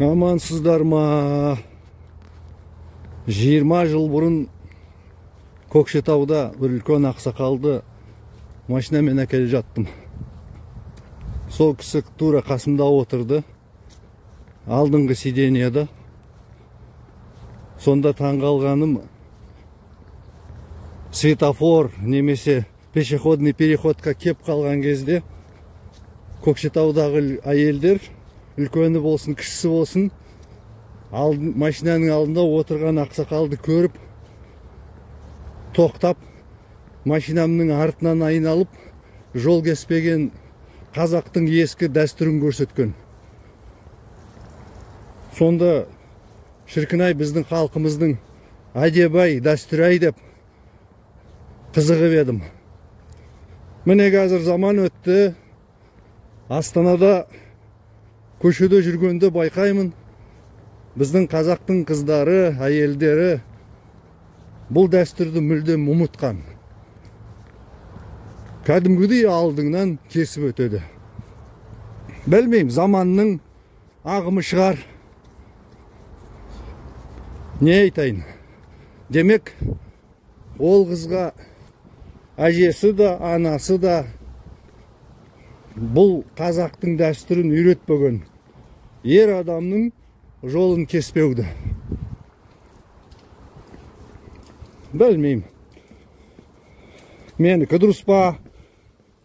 Амансыздар ма? 20 жыл бұрын Көкшетауда бір үлкен ақсақалды машинамен әкеле жаттым. Сол кісі тура қасымда отырды. Алдыңғы сиденьяда. Сонда таңғалғаным, светофор немесе пешеходный переходқа кеп қалған кезде Көкшетаудағы әйелдер, үлкені болсын, кішісі болсын, машинаның алдында отырған ақсақалды көріп, тоқтап, машинамның артынан айналып, жол кеспеген қазақтың ескі дәстүрін көрсеткен. Сонда шіркін-ай, біздің халқымыздың әдебай дәстүрі-ай деп қызығып едім. Міне қазір заман өтті. Астанада көшеде жүргенде байқаймын, біздің қазақтың қыздары, әйелдері бұл дәстүрді мүлдем ұмытқан. Кәдімгідей алдыңнан кесіп өтеді. Білмеймін, заманның ағымы шығар. Не айтайын? Демек, ол қызға әжесі да, анасы да бұл қазақтың дәстүрін үйретпеген. Ер адамның жолын кеспеуді. Білмеймін. Менікі дұрыс па,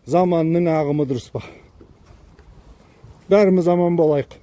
заманның ағымы дұрыс па? Бәріміз аман болайық.